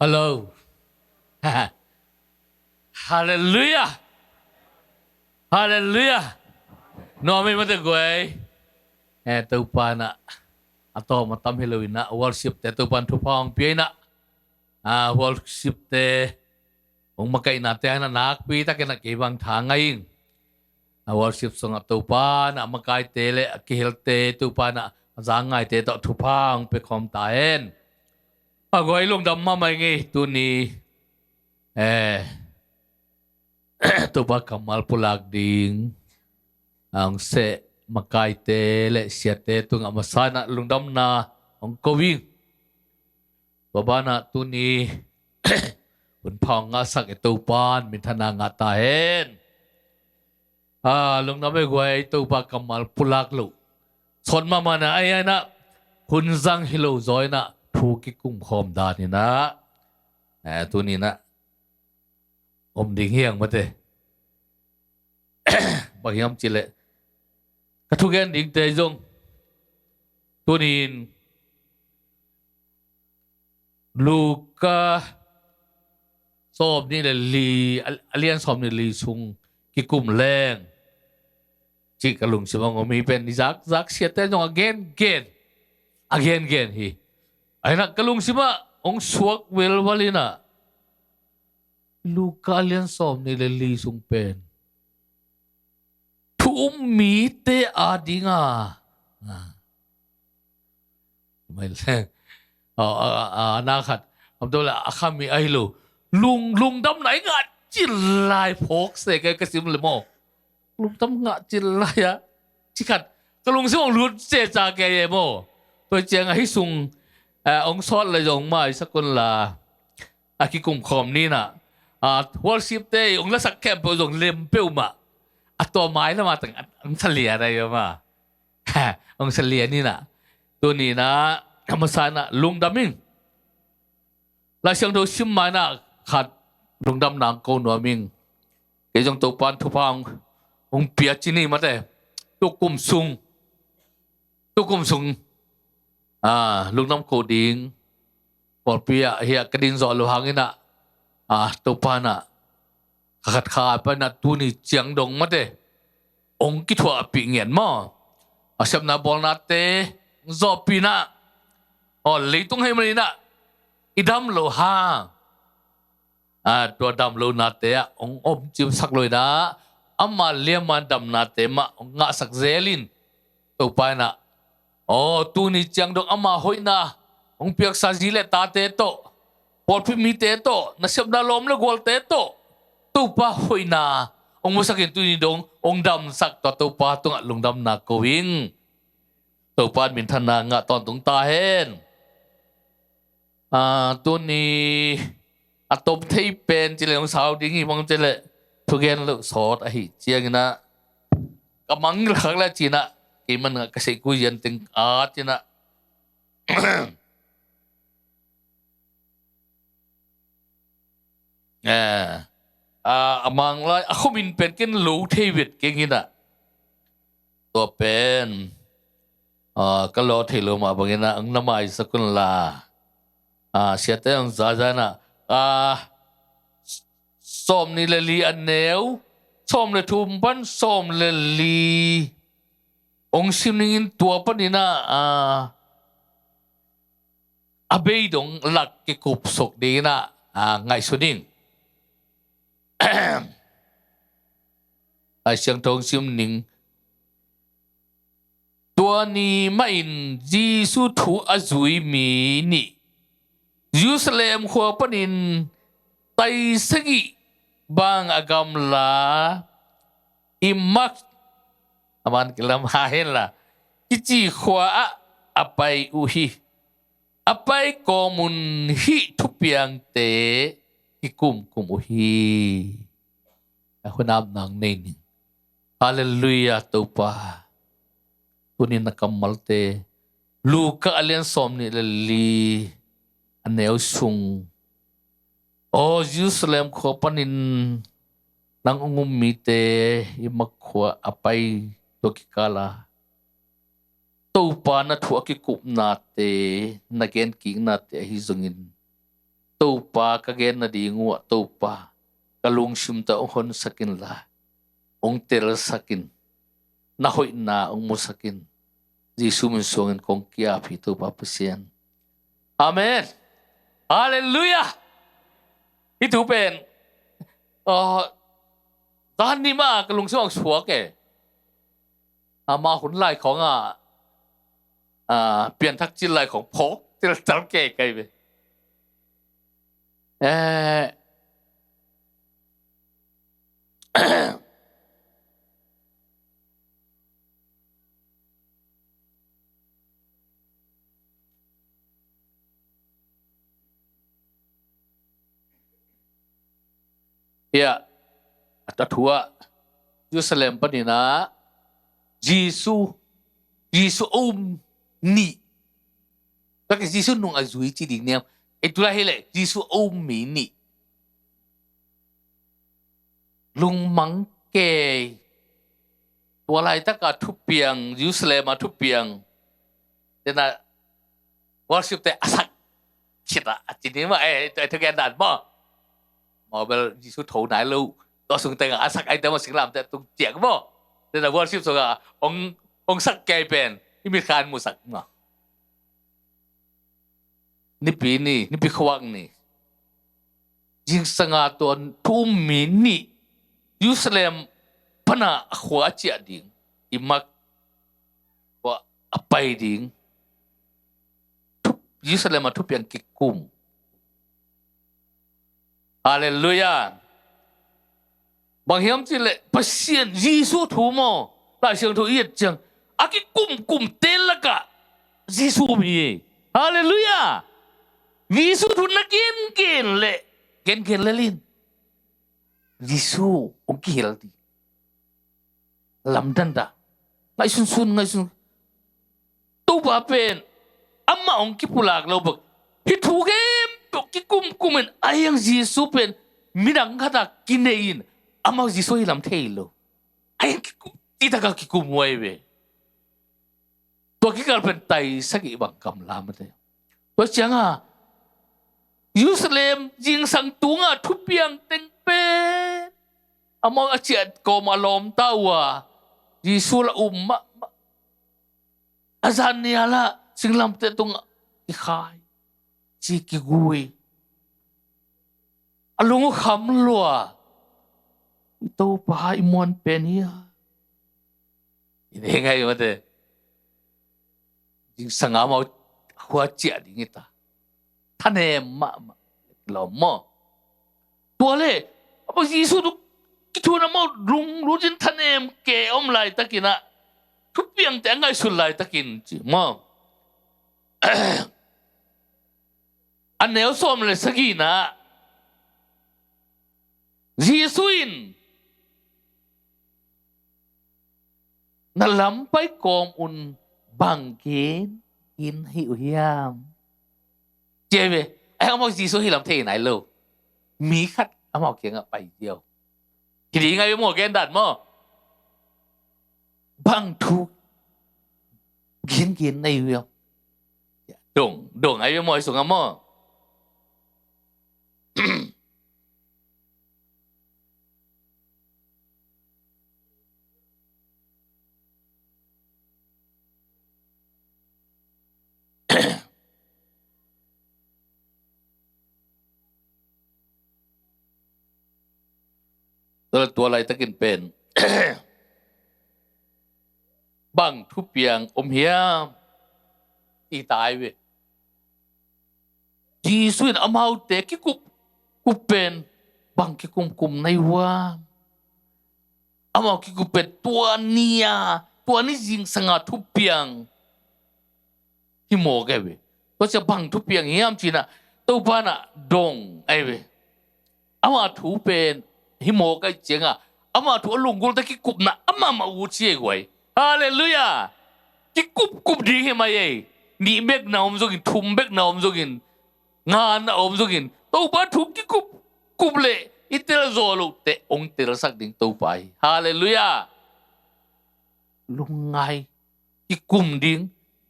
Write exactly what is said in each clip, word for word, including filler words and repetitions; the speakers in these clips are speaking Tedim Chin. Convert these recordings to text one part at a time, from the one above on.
Hello. Halleluiah. Halleluiah. Nuam ei mate guai. Eh, Topa in ah a tawm a tam hi lo in ah, worship te Topa in thupha hong pia in ah, ah, worship te hong makaihna te in ah nakpi takin ah kei bang tha ngai ing. A worship song ah Topa in ah a makaite le a kihelte Topa in ah a za ngaite tawh thupha hong pia khawm ta hen. A guai, lungdam mahmah ing ei tuni. Eh, Topa kammal pulak ding a hong seh makaite le siate tungah a masa in ah lungdamna hong ko ing. Tua banah tuni hun pha hong ngahsak i Topa in minthanna ngah ta hen. Ah, lungdam ei guai, Topa kammal pulak loh sawt mahmah na, ai ai na, hun zang hi lo zaw in ah thu kikum khawm dan in ah, eh, tuni in ah om ding hi hang mate. Bang hiam cih leh ka thugen dingte zong tuni in Luka sawmnih le li, a, a lian sawmnih le li sung kikum leng cih ka lungsim ah hong om hi pen, i zak, zak siate zong a gengen, a gengen hi. Ai na, ka lungsim ah hong suak velval in ah Luka a lian sawmnih le li sung pen thu um mite ading a, ah, mai le, ah, ah, ah, na khat, am to le, a khami ahi lo, lung, lungdamna i ngah cil lai phawk se ka, ka sim le maw. Lungdam ngah cil lai a, ci khat ka lungsim hong lut se ca kei e maw. Tua ciang a hi sung, eh, hong sawt le zong mai sak un la, a kikum khawm ni in ah, ah, worship te hong lasak khempeuh zong lem peuhmah, a tua mai lamah teng hong salian ahi om a. Hong salian in ah, tuni in ah a masa in ah lungdam ing. Lai Siangtho sim ma in ah khat lungdamna hong ko nuam ing. Kei zong Topa in thupha hong, hong pia ci ni mate. Tukum sung, tukum sung, ah, lungdam ko ding pawlpi ah hi a ka din zawh loh hang in ah, ah, Topa in ah kha khat kha pan in ah tuni ciang dong mate hong kithuahpih ngiat maw. A sepna bawlnate hong zawhpih in ah, aw, leitung hei man in ah i dam loh hang, ah, tua dam lohnate ah hong omcipsak lo in ah, ama liamma damnate mah hong ngahsak zel in, Topa in ah, aw, tuni ciang dong ama hoihna hong piaksa zi le tate tawh, pawlpi mite tawh, nasepna lawm le gualte tawh Topa hoihna hong musak in tuni dong hong damsak, tua Topa tungah lungdamna ko ing. Topa in minthanna ngah tawntung ta hen. Ah, tuni a tom thei pen ci le hong sau ding hi bang ci le thugen loh sawt ahi ciang in ah ka mang khak le ci in ah kei man ngah ka sei ku zian teng a ci in ah, eh, ah, a mang lai a khumin pen ken lo thei vet keng in ah, tua pen, ah, ka lo thei lo mah bang in ah hong na maisak un la, ah, siate hong zaza in ah, ah, sawmnih le li a neu sawm le thum pan sawm le li hong sim ning in, tua pan in ah, ah, a bei dong lak kikupsuk ding in ah, ah, ngaihsun ing. Lai Siangtho hong sim ning. Tua ni mah in Jesu thu a zui mi nih Jerusalem khua panin tai sagih bang a gamla Emmaus, a man kilam ha hen la, kici khua ah a pai uh hi. A pai kawm un hih thupiangte kikumkum uh hi. A hunam nang nei ning. Halleluiah, Topa. Tuni na kammalte, Luka a lian sawmnih le li a neu sung. Aw Jerusalem khua panin nang hong um mite Emmaus khua a pai tua kikal a Topa na thu a kikupnate, na genkiknate ahi zongin, Topa ka gen nading uh ah Topa ka lungsim tawh hong honsak inla, hong telsak in, na hoihna hong musak in. Jesu min suangin kong ki-ap hi Topa Pasian. Amen. Halleluiah. Hih thu pen, uh, zan nih mah ka lungsim ah suak e. Amah hun lai khawng ah, ah, pianthak cil lai khawng phawk teltel kei kei ve. Eh, Hiah a thu ah Jerusalem panin ah Jesu, Jesu a um ni. Tua ki Jesu nung a zui ci ding niam. Ei tulai hileh Jesu a um mi ni. Lungmang kei. Tua laitaka thupiang, Jerusalem a thupiang. Tena worship te a sak khit a, a ci ni mah, eh, tua thugen dan maw. Mobile Jesu tho nai lo. Tua sung tengah a sak ai te maw singlam te tung ciak maw. Tena worship sungah ong, ong sak kei pen. I mit khan mu sak maw. Nipi ni, nipi khuak ni. Zingsanga tua thu um mi ni Jerusalem pana a khua a ciah ding. I mak khua a pai ding. Jerusalem a thupiang kikum. Halleluiah. Bang hiam cih leh Pasian Jesu thu maw, Lai Siangtho i et ciang a kikumkum te lakah Jesu um hi. Halleluiah. Jesu thu na gengen leh gengen lel in Jesu hong kihel ding. Lamdang dah. Ngaihsunsun, ngaihsun. Topa pen amah hong kipulak lo bek. Hih thu khempeuh kikumkum in a hiang Jesu pen midang khatah kinei in amau Jesu hi lam thei lo. A hiang kikum, citakah kikum huai ve. Tua kikal pen tai sagih bang gamla mate. Tua cianga Jerusalem zingsang tunga thupiang teng pen amau a ciah kawm a lawmta uh a Jesu la um mahmah. A zan nia lah singlamteh tungah kikhai, ci kigui. A lung uh kham lua. I Topa i muan pen hi a. I nei ngai mate. Zingsanga amau khua ciah ding hi ta. Thanem mahmah. Lawm maw. Tua le, amau Jesu tu kithun amau lunglut in thanem ke om laitakin ah. Thupiangte a ngaihsut laitakin ci maw. A neu sawm le sagihna. Jesu in na lam pai kawm un bang gen in hi uh hiam? Ci ve, ai amau Jesu hi lam thei nai lo. Mi khat amau kiangah pai ziau. Hi ding ai ve maw gen dan maw. Bang thu gen gen nai uh hiam? Dong, dong ai ve maw i sungah maw. Tua, tua laitakin pen bang thupiang om hiam? I tai ve. Jesu in amaute kikup kup pen bang kikumkum nai uh a. Amau kikup pen tua ni a, tua ni zingsanga thupiang hi mawk ai ve. Tua cia bang thupiang hiam cinah Topa nah dong ai ve. Ama thu pen hi mawk ai cianga ama thu a lunggulta kikupna amah mah uh ci ai guai. Halleluiah. Kikupkup ding hi mai ei. Nih bek na om zongin, thum bek na om zongin, nga na om zongin Topa thu kikupkup le i telzaw loh teh hong telsak ding Topa hi. Halleluiah. Lungngai. I kum ding.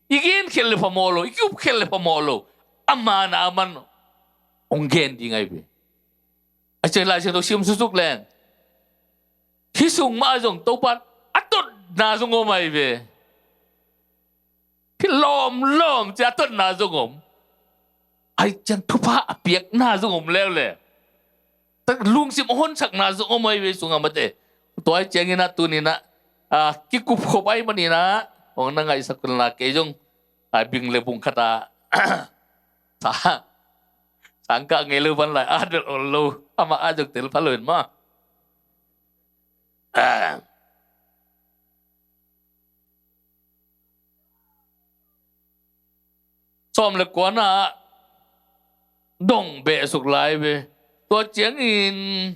I gen khel le phamawh lo, i kup khel le phamawh lo. Ama na aman hong gen ding ahi ve. A ciang Lai Siangtho sim susuk leng, hih sung mah zong Topa a totna zong om ahi ve. Hih lawmlawm cia a totna zong om. Ahi ciang thupha a piakna zong om leuleu. Tak lungsim a honsakna zong om ahi ve sungah mate. Tua ahi ciangin ah tuni-in ah, ah, kikup khop ahi manin ah, hong na ngaihsak un la kei zong, ah, bing le bung khat ah, sa-, sangkah ngei lo van lai, ah, del ol lo, amah ah zong tel pha lo in mah. Ah. Sawm le kuana dong beh suk lai ve. Tua ciangin,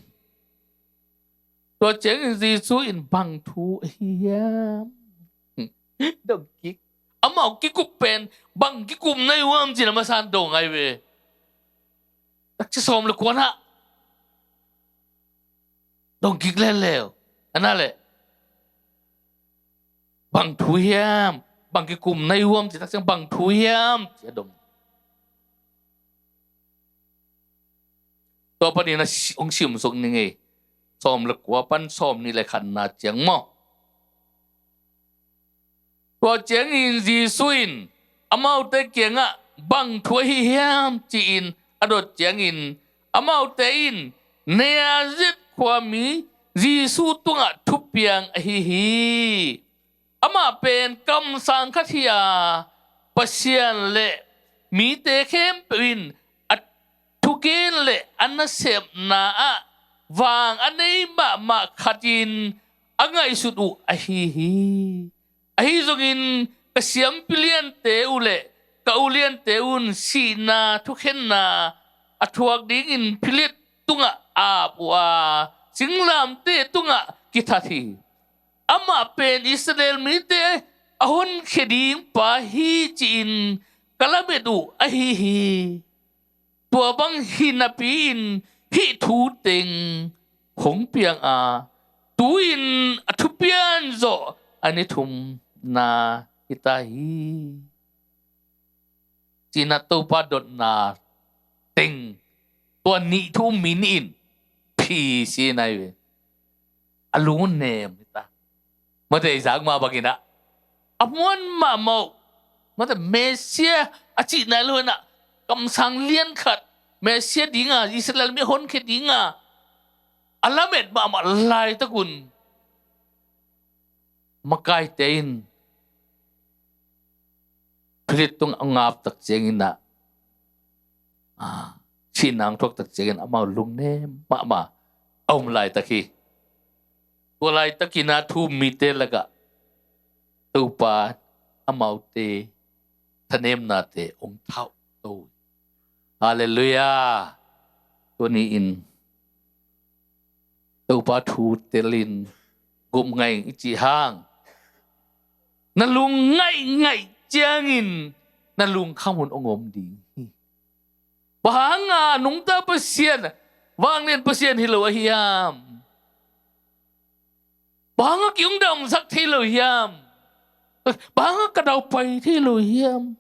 tua ciangin Jesu in bang thu ahi hiam? Dong kik. Amau kikup pen, bang kikup na hi uh hiam ci-in a masa in dong ahi ve. Tak ci sawm le kuana dong kik leuleu. A na leh, bang thu hiam, bang kikup na hi uh hiam, ci tak ciang bang thu hiam, ci a dong. Tua panin a si-, hong sim suk ning ei. Sawm le kua pan sawm nih le khatna ciang maw. Tua ciangin Jesu in amaute kiangah bang thu ahi hiam ci-in a dot ciangin amaute in Nazareth khuami Jesu tungah thupiang ahi hi. Amah pen kamsang khat hi a, Pasian le mite khempeuh in a thugen le a nasepna ah vang a nei mahmah khat in a ngaihsut uh ahi hi. Ahi zongin ka siampi liante uh le ka u liante un sihna thukhenna a thuak dingin Philip tungah ap uh a, singlamteh tungah kithat hi. Amah pen Israel mite a honkhia ding pa hi ci-in ka lamet uh ahi hi. Tua bang hi napi-in hih thu teng hong piang a, tu-in a thupian zawh a ni thumna hi ta hi. Ci-in a Topa dotna teng, tua nih thu um mi nih in phi si nai ve. A lung uh nem hi ta. Mate i zak mah bangin ah a muan mahmah uh. Mate Messiah a cih nai lo in ah kamsang lian khat, Messiah dinga Israel mi honkhia dinga a lamet mahmah laitak un makaite in Philip tungah a ngap tak ciangin ah, ah, sihna hong thuak tak ciangin amau lungnem mahmah a om laitak hi. Tua laitakin ah thu um mite lakah Topa amaute thanemnate hong thauh to. Halleluiah. Tuni-in Topa thu telin gum ngai i cih hang, na lung ngaihngaih ciangin na lungkham hun hong om ding hi. Bang hanga nungta Pasian, vanglian Pasian hi lo ahi hiam? Bang hanga ki hong damsak thei lo hiam? Bang hanga ka daupai thei lo hiam?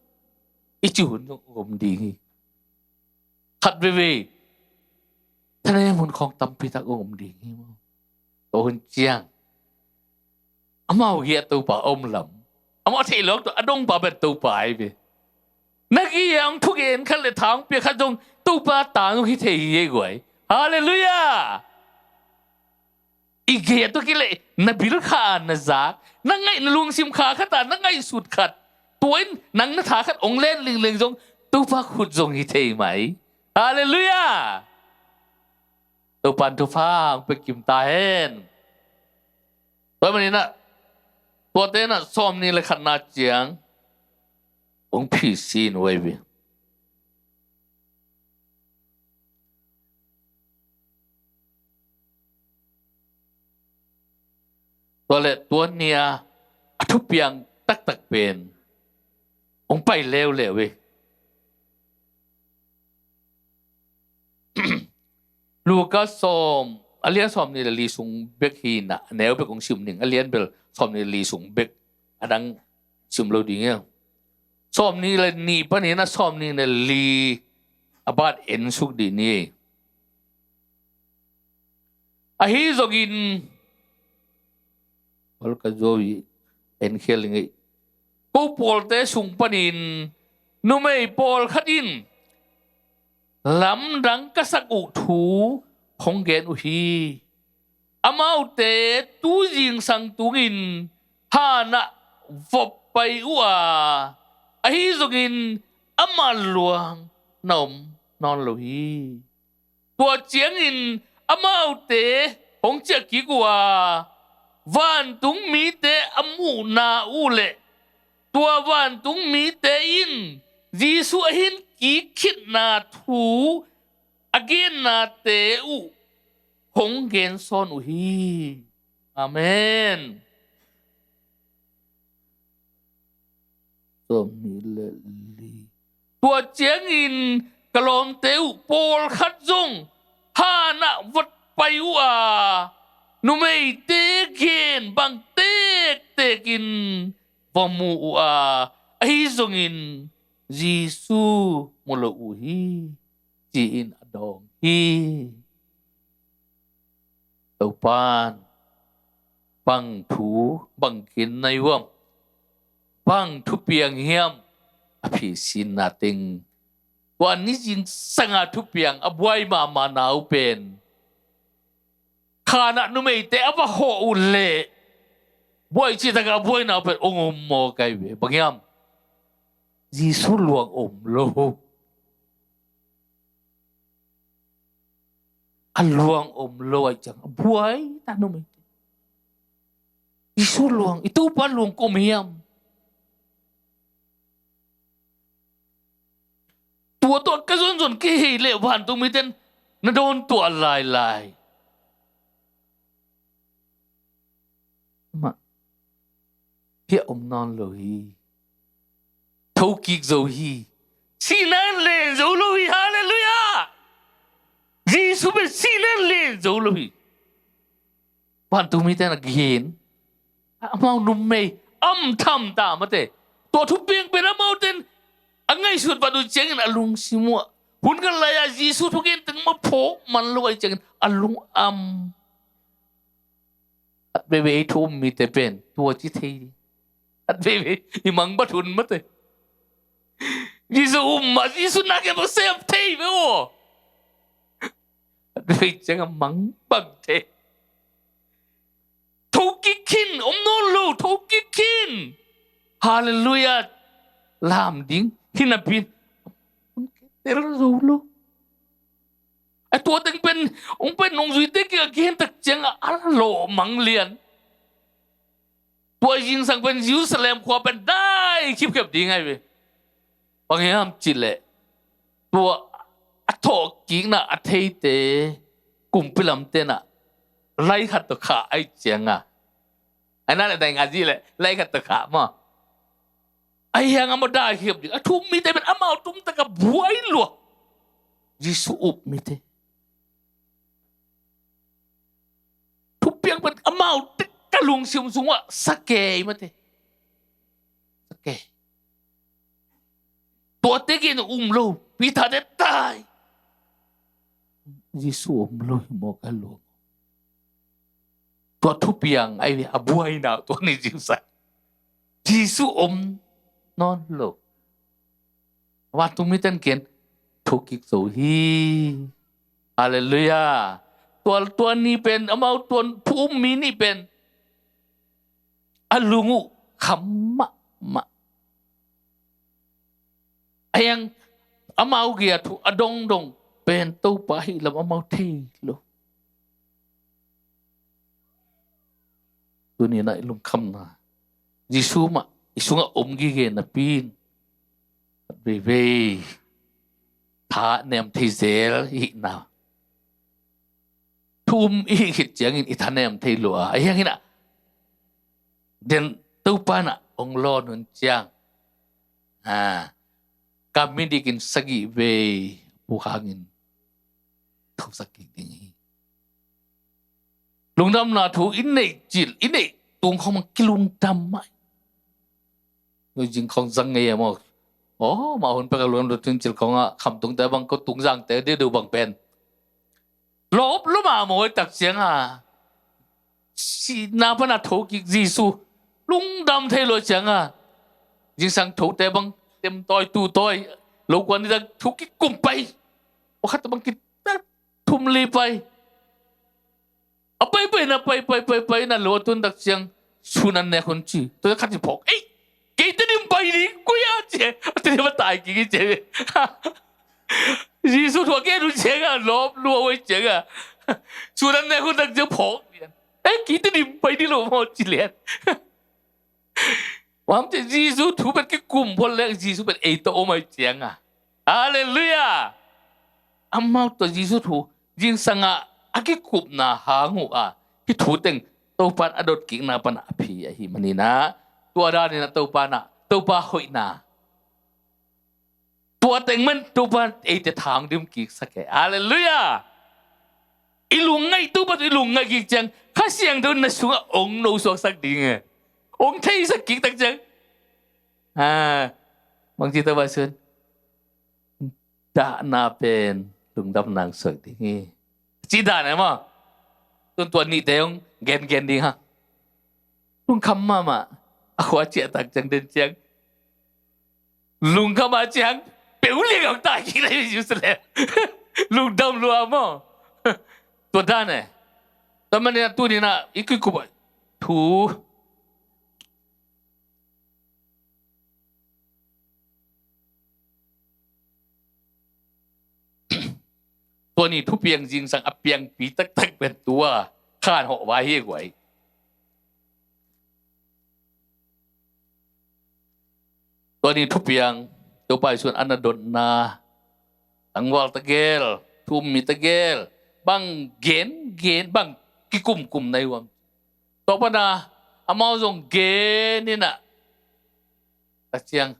I cih hun hong om ding hi. Khat veivei thanem hun khawng tampi tak om ding hi maw. Tua hun ciang amau gei-ah Topa a om lam, amau a theih lawk tua a dongpa pen Topa ahi ve. Na gei-ah hong thugen khat le tha hong pia khat zong Topa tang hi thei hi ei guai. Halleluiah. I gei-ah tua kileh na bil kha-a na zak, na ngaih na lungsim kha khat-a na ngaihsut khat, tua in nang na tha khat hong len lingleng zong Topa khut zong hi thei mai. Halleluiah. Topa in thupha hong pia kim ta hen. Tua manin ah tuate in ah sawmnih le khatna ciang hong phi sin uh ahi ve. Tua leh tua ni-a a thupiang taktak pen hong pai leuleu hi. Luka sawm, a lian sawmnih le li sung bek hi in ah, a neu bek hong sim ning, a lian bel sawmnih le li sung bek, a dang sim lo ding hi. Sawmnih le nih panin ah sawmnih le li, a bat en suk dih ni. Ahi zongin, Paul ka zo i en khial ngei. Ko pawlte sung panin numei pawlkhat in lamdang ka sak uh thu hong gen uh hi. Amaute tu zingsang tungin hanah vop pai uh a, ahi zongin amah luang na om nawn lo hi. Tua ciangin amaute hong ciah kik uh a, vantung mite a muhna uh le tua vantung mite in Jesuh a hin kik khitna thu a gennate uh hong gensawn uh hi. Amen. Sawmnih le li. Tua ciangin ka lawmte uh pawlkhat zong hanah vot pai uh a, numeite gen bang tektekin va mu uh a, ahi zongin Jesuh mu lo uh hi, ci-in a dawng hi. Topan bang thu bang kin na i uam, bang thupiang hiam a phihsinna teng. Tua ni zingsanga thupiang a buai mahmahna uh pen khanah numeite a va hawh uh leh buai citaka a buaina uh pen ong om maw kai ve. Bang hiam? Jesuh luang om lo. A luang om lo aih ciang a buai ta numeite. Jesuh luang, i Topa luang kua om hiam? Tua tua ka zonzon kei hei leh vantung miten na dawn tuah lailai. Mah. Hiah om nawn lo hi. Thokik zo hi. Sihna in len zo lo hi. Halleluiah. Jesuh pen sihna in len zo lo hi. Vantung mite na gen, amau numei am tham ta mate. Tua thupiang pen amauten a ngaihsut vat uh ciangin a lungsim uh ah hun khat lai-ah Jesuh thugen teng mah phawk man lo aih ciangin a lungam. Khat veivei thu um mite pen tua ci thei ding. Khat veivei i mang bat hun mate. Jesuh um mah, Jesuh na gen mah sem thei ve aw. Khat veivei ciang a mang bang thei. Thokik khin, om nawn lo, thokik khin. Halleluiah. Lam ding hi napi in tel zo lo. A tua teng pen, ong pen nungzuite kiang a kihen tak ciang a, a lawh mang lian. Tua zingsang pen Jerusalem khua pen dai khipkhep ding ahi ve. Bang hiam cih leh tua a thawhkikna a theite kumpi lamte na lai khat tawh khah aih cianga. Ai na le dai nga zih leh lai khat tawh khah maw. Ahi hang amau dai khipkhep ding. A thu um mite pen amau tumtaka buai lua. Jesuh up mite. Thupiang pen amau tek ka lungsim sungah sa kei mate. Sa kei. Tuate gen um lo, Peter te tai. Jesuh om lo hi maw ka luang. Tua thupiang ahi ve a buaina tua ni zingsang. Jesuh om nawn lo. Vantung miten ken thokik zo hi. Halleluiah. Tua, tua ni pen, amau tua thu um mi ni pen a lung uh kham mahmah. Ahi hang amau gei-a thu a dongdong pen Topa ahih lam amau thei lo. Tuni-in ah i lungkhamna Jesuh mah i sungah om gige napi in khat veivei thanem thei zel i hihna. Thu um i hih khit ciangin i thanem thei lua a, ahi hangin ah den Topa in ah ong lawn hun ciang a, kam midik in sagih vei puk hangin thosak kik ding hi. Lungdamna thu i neih cil, i neih tung khawng kilungdam mah. Nui zing khawng zang ngei a maw. Aw, mah hun pek a lungdam tun cil khong a khamtungte bang ko tungzangte deuhdeuh bang pen lawp lua mahmah uh tak ciang a, sihna pan a thokik Jesu lungdam thei lua ciang a, zingsang thote bang temtawi tuhtawi, lo kuan ni tak thokik kum pai, wakhat bang ki thum li pai. A pai pai na pai pai pai pai na lo a tun tak ciang sun an nek hun ci. Tua khat ci phawk. Ei, kei te dim pai ding koi a ci. A te dim a tai kik i ci. Jesu thu a gen hun ciang a lawp lua uh a ciang a, sun an nek hun tak ciang phawk. Ei, kei te dim pai ding lo maw ci lian. Huam ci Jesu thu pen kikum phot lek Jesu pen ei tawh om a i ciang a. Halleluiah. Amau tawh Jesu thu zingsang a a kikupna hang uh a, hih thu teng Topa in a dot kikna pan a phi ahi manin a, tua dan in a Topa na, Topa hoihna, tua teng man Topa eite thang dim kik sak e. Halleluiah. I lungngaih Topa tawh i lungngaih kik ciang Kha Siangtho in na sungah ong no suaksak ding e. Ong theisak kik tak ciang, a, bangci Topa sun, dahna pen lungdam nang suak ding hi, ci dan e maw. Tun tua nihte ong gengen ding ha. Lungkham mahmah. A khua ciah tak ciang den ciang lungkham a ciang peuh liang a tai kik lai Jerusalem. Lungdam lua maw. Tua dan e. Tua manin a tuni na i kikup thu Tua ni thupiang zingsang a piangpi taktak pen tua khanhawh vai hi guai. Tua ni thupiang Topa Jesu in a na dotna tangval tegel, thu-um mi tegel, bang gen gen, bang kikumkum na hi uam. Tua pana amau zong gen in a, a ciang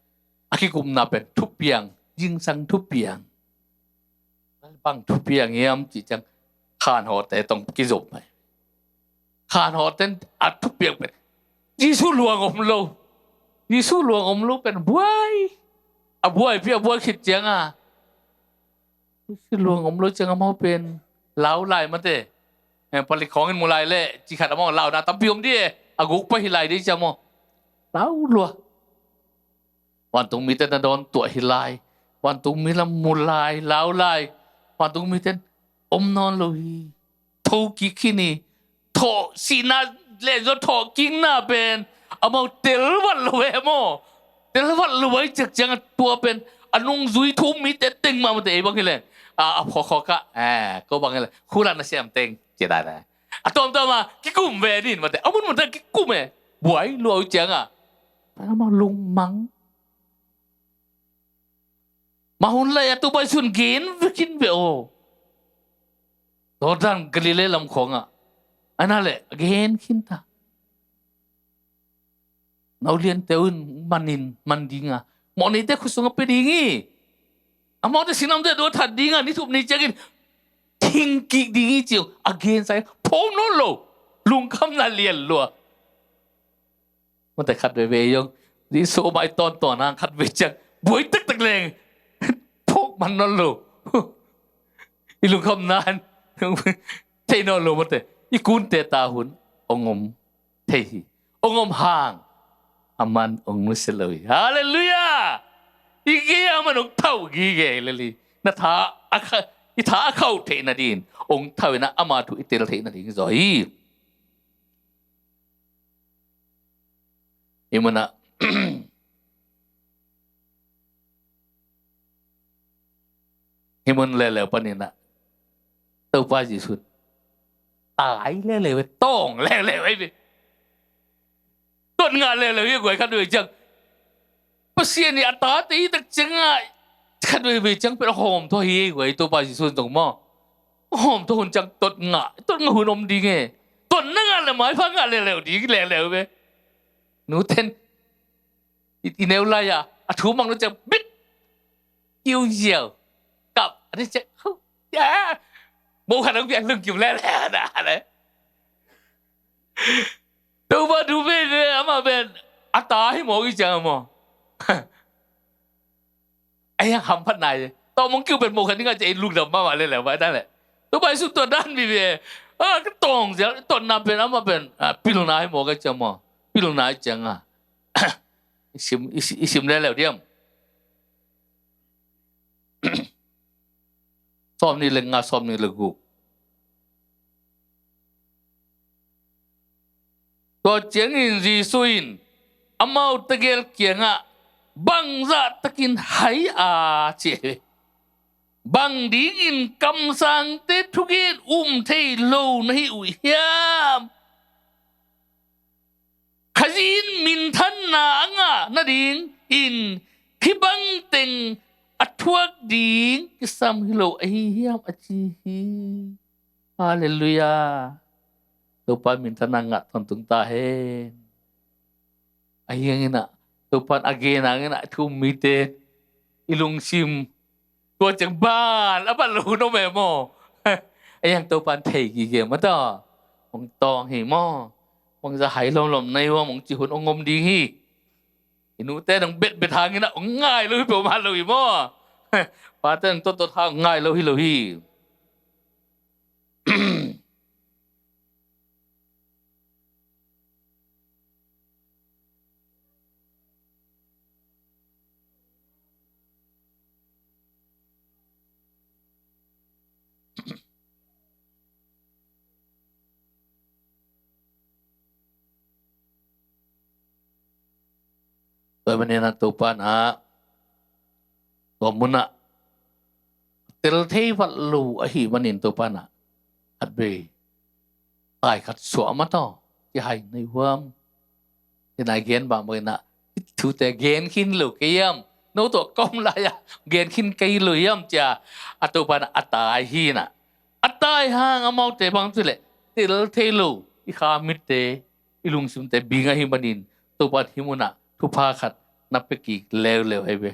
a kikumna pen thupiang, zingsang thupiang. Bang thupiang hiam cih ciang khanhawhte tawh kizom mai. Khanhawhte in a thupiang pen Jesu luang om lo. Jesu luang om lo pen buai. A buaipi a buai khit ciang a, Jesu luang om lo ciang amau pen lau lai mate. Eh, palik khawng in mu lai leh ci khat amau launa tampi om di e. A guk pa hi lai di ciang maw. Lau lua. Vantungmite na dawn tuah hi lai. Vantungmi lam mu lai, lau lai. Vantungmite om nawn lo hi. Tho kik hi ni. Thawh sihna le zaw thawh kikna pen amau telvat lo e maw. Telvat lo e, ciak ciang a tua pen a nungzui thu-um mite teng mah mate ei bang hi leh. A, a phawkhawk ah, eh, ko bang hi leh. Khulan a siam teng. Cia dan e. A tuamtuam a kikum ve nin mate. A mun mate kikum e. Buai lua uh ciang a, amau lungmang. Mah hun lai a Topa Jesu in gen ve khin ve aw. Jordan Galilee lam khawng ah. Ana le gen khin ta. Nauliante un manin man ding a, mawhneite khut sungah pia ding hi. Amaute sinamte dua that ding a, ni thum ni ciangin thing kik ding hi ci uh a gen sa in phawk nawn lo. Lungkhamna lian lua. Mate khat veve zong Jesu om a i tawntawn hang khat ve ciang buai taktak leng phawk man nawn lo. I lungkhamna in thei nawn lo mate. I kunte ta hun ong om thei hi. Ong om hang aman ong nusia lo hi. Halleluiah. I gei aman ong thau gige lel hi. Na tha a kha, i tha a khauh theih nading, ong thau in a ama thu i tel theih nading zaw hi. Hih mun ah, hih mun leuleu panin ah Topa Jesu tai leuleu e, tawng leuleu e. Tuat ngah leuleu hi guai khat vei ciang. Pasian i a tate i tak ciang ah khat vei vei ciang pen a hawm thua hi guai Topa Jesu zong maw. Hawm thua hun ciang tuat ngah, tuat ngah hun om ding e. Tuat na ngah le maipha ngah leuleu ding leuleu ve. Nuten i, i neu lai-a a thu mang lo ciang bit kiu ziau kap a dei ciang, ya, mo khat ang piang lung kiu le le da le. Topa thu pen ama pen a ta hi maw i ciang maw. Ai, hamphat nai. Tawh mong kiu pen mo khat ni nga ci ei lungdam mahmah lel leh vai ta leh. Topa Jesu tua dan mi ve. A, ka tawng zial, tawh na pen, amah pen, a, pilna hi maw ka cia maw. Pilna hi ciang a. I sim, i si-, i sim lel leu diam. Sawm nih le nga, sawm nih le guk. Tua ciangin Jesu in amau tegel kiangah bangzah takin hai a ci hi. Bang dingin kamsangte thugen um thei lo na hi uh hiam? Khazih in minthanna a ngah nadingin hih bangteng a thuak ding kisam hi lo ahi hiam a ci hi. Halleluiah. Topa minthanna ngah tawntung ta hen. Ahi hangin ah Topa in a gen hangin ah thu um mite i lungsim tua ciang ban a ban lo hun om e maw? Ahi hang Topa in thei gige maw taw? Hong tawng hi maw? Hong za hai lomlom na hi uam hong ci hun hong om ding hi. I nute nong betbet hangin ah hong ngai lo hi peuhmah lo hi maw? Pate nong tottot hang hong ngai lo hi lo hi. Tua manin ah Topa in ah tua munah tel thei vat lo ahih manin Topa in ah khat vei tai khat suah mah tawh kihai na hi uam. Tua nai gen bangbang in ah thute gen khin lo kei hiam? No tawh ka om lai-ah gen khin kei lo hiam cia a Topa in ah a tai hi in ah. A tai hang amaute bang ci leh tel thei lo i kha mitte i lungsimte bing ahih manin Topa in hih munah thupha khat na pia kik leuleu ahi ve.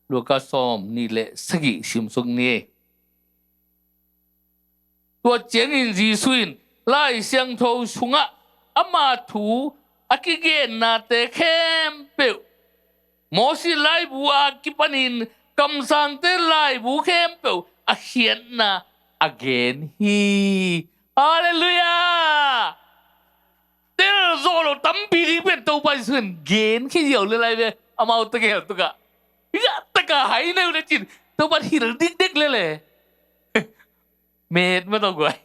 Luka sawm nih le sagih simsuk ni. Tua ciangin Jesu in Lai Siangtho sungah ama thu a kigennate khempeuh, Moses laibu a kipanin kamsangte laibu khempeuh a khiatna a gen hi. Halleluiah! Tel zawh lo tampi ding pen Topa Jesu in gen khia ziau le lai ve. Amau tegel tungah, hi a taka hai neu le cin Topa in hilh dikdek le le. Met ma tawh guai.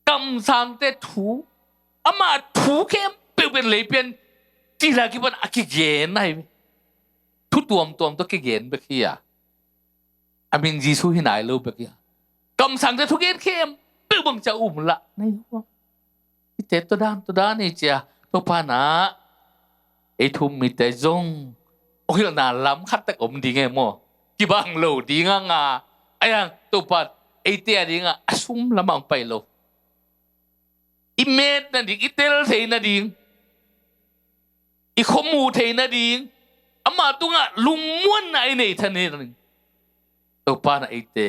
Kamsangte thu, ama thu khempeuh pen leipian cila kipan a kigen ahi ve. Thu tuamtuam tawh kigen bek hi a, a min Jesu hi nai lo bek hi a. Kamsangte thugen khempeuh bang cia um lah na hi uam. Hihte tua dan tua dan hi cia Topa in ah ei thu um mite zong hong hilhna lam khat tek om ding e maw? Kibang lo ding a nga, ahi hang Topa in eite a dingah a sum lamah hong pai lo. I met nading, i tel thei nading, i khuamu thei nading, ama tungah lungmuanna i nei thei nading Topa in ah eite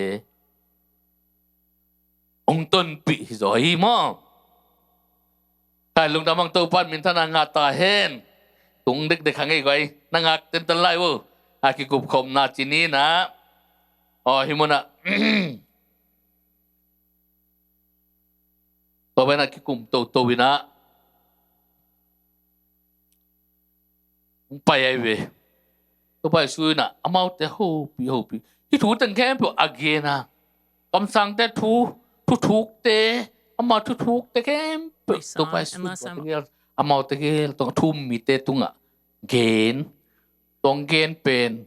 hong tonpih hi zaw hi maw? Kai lungdam hang, Topa in minthanna ngah ta hen. Tung dekdek hang ei guai, na ngak tentan lai vo. A kikupkhopna ci ni in ah, aw, hih munah Topa in ah kikum toto in ah hong pai ahi ve. Topa Jesu in ah amaute hopih hopih hih thu teng khempeuh a gen a, kamsangte thu, thuthukte, ama thuthukte khempeuh Topa Jesu in amaute gel tungah, thu um mite tungah gen. Tua hong gen pen,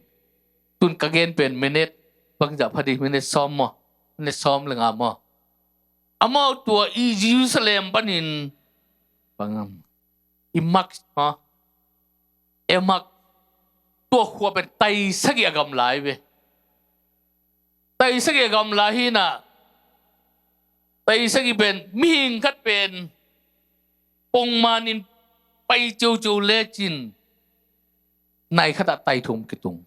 tun ka gen pen minute bangzah pha ding, minute sawm maw? Minute sawm le nga maw? Amau tua i Jerusalem panin bang am, i mak, ha? E mak, tua khua pen tai sagih a gamla hi ve. Tai sagih a gamla hi in ah, tai sagih pen mihing khat pen pongman in pai ciuciu lecin nai khatah tai thum kitung.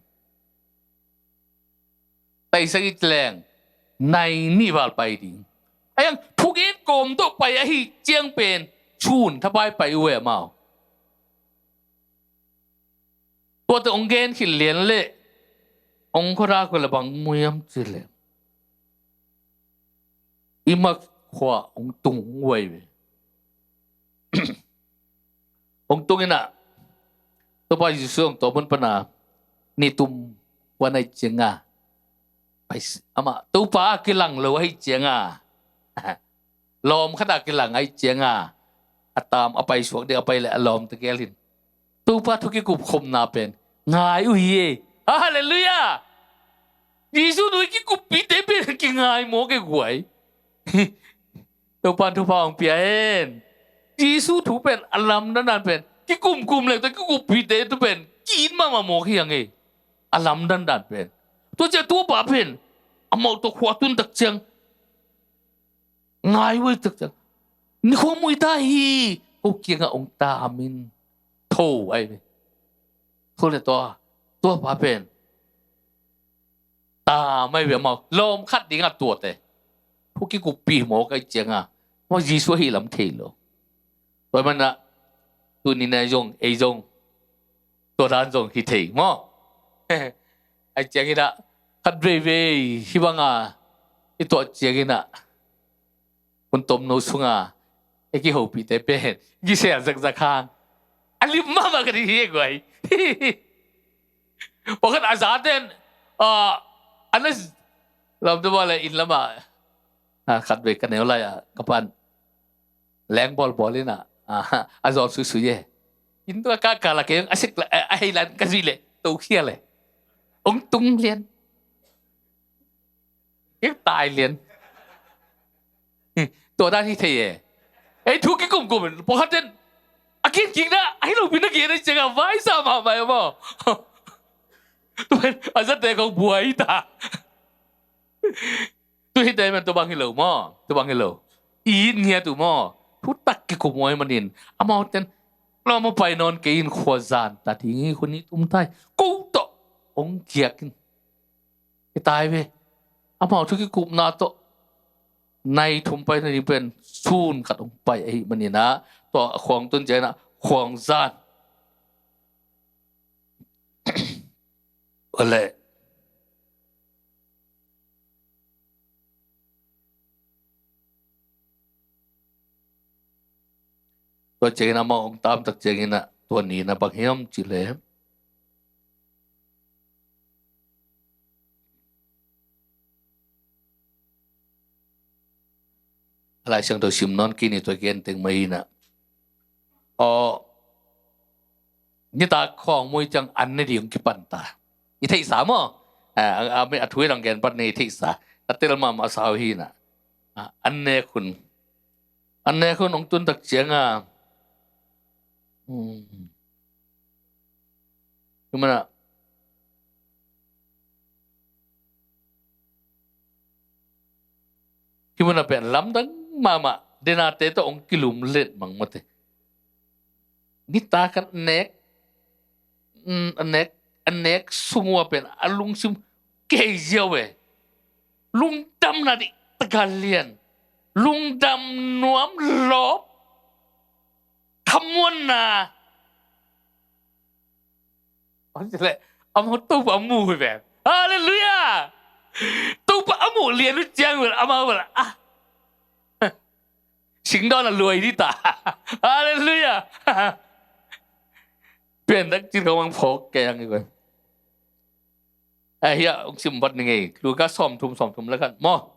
Tai sagih leng nai nih val pai ding. Ahi hang thugen kawm tawh pai ahih ciang pen sun thapai pai uh e amau. Tuate hong gen khit lian leh hong khuadak uh leh bang mu hiam cih leh i mak khua hong tung huai ve. Hong tung in ah Topa Jesu hong tawp hun pan a ni tum huan ahih ciangin ah, pai s-, amah Topa a kilang lo ahih ciangin ah, lawm khat a kilang ahih ciangin ah, a tam a pai suak ding a pai leh a lawmte gel in Topa thu kikupkhopna pen ngai uh hi. Halleluiah. Jesu thu kikuppihte pen kingai mawk e guai. Topa'n thupha hong pia hen. Jesu thu pen a lamdang dan pen kikumkum leh tawh kikuppihte thu pen ki-it mahmah mawk hi hang e. A lamdang dan pen, tua ciang Topa pen amau tawh khua tun tak ciang, ngai huai tak ciang, ni khua mu hi ta hi. Ko kiangah hong tam in tho ahi ve. Tho leh tua, Topa pen tam ahi ve. Amau lawm khat dingah tuate thu kikuppih mawk ahih ciangin ah, amau Jesu ahih lam thei lo. Tua ahih manin ah tuni-in ah zong, ei zong tua dan zong hi thei maw. Ahih ciangin ah khat veivei hih banga i tuah ciangin ah hun tomno sunga i kihopihte pen kisel zakzak hang a lim mahmah ka ding hi e guai. Pawlkhat a zaten, ah, a na lamdang bang leh inn lamah, ah, khat vei ka neu lai-ah ka pa'n leng bawlbawl in ah, ah, a zawl suisui e. Inn tung a kah kah leh kei a sik leh, a, a hei lai-in ka zuih leh tokhial e. Hong tung lian. Kei tai lian. Tua dan hi thei e. Ei thu kikumkum in pawlkhat ten a gen kik na, a hi lopi na gen ahih ciangin ah vaisa mahmah e maw. Tua pen a zate khong buai ta. Tu hi te men tua bang hi lo maw, tua bang hi lo. I it ngiat uh maw. Thutak kikum uh ahih manin amau ten lawm a pai nawn kei in khua zan ta ding hi, khua ni tum ta hi. Ko tawh hong kiak in. Hi ta hi ve. Amau thu kikupna tawh nai thum pai nading pen sun khat hong pai ahih manin ah, tua khua hong tun ciangin ah khua hong zan. Ua leh. Tua ciangin amah hong tam tak ciangin ah tua ni-in ah bang hiam cih leh, a Lai Siangtho sim nawn kei ni, tua gen teng mah hi-in ah. Aw, nitak khawng mu ciang an ne ding kipan ta. I theihsa maw? A, a, a thu i dang gen pan ni, i theihsa. A tel mahmah sa uh hi-in ah. A, an nek hun. An nek hun hong tun tak ciang a. Hmm. Hih mun ah. Hih mun ah pen lamdang mahmah, denate tawh hong kilumlet mangmawte. Nitak a nek, mm, a nek, a nek sung uh a pen a lungsim kihei ziau e. Lungdamna diktak a lian. Lungdam nuam lawp. Khamuanna. Amau Topa a mu hi ven. Halleluiah! Topa a muh lian uh ciang vel amau vel, ah, singdawn a luai ding ta. Halleluiah! Pianthak cin khawng mang phawk kei ang i koi. A hiah hong sim vat ni ngei. Luka sawmthum, sawmthum le khat maw.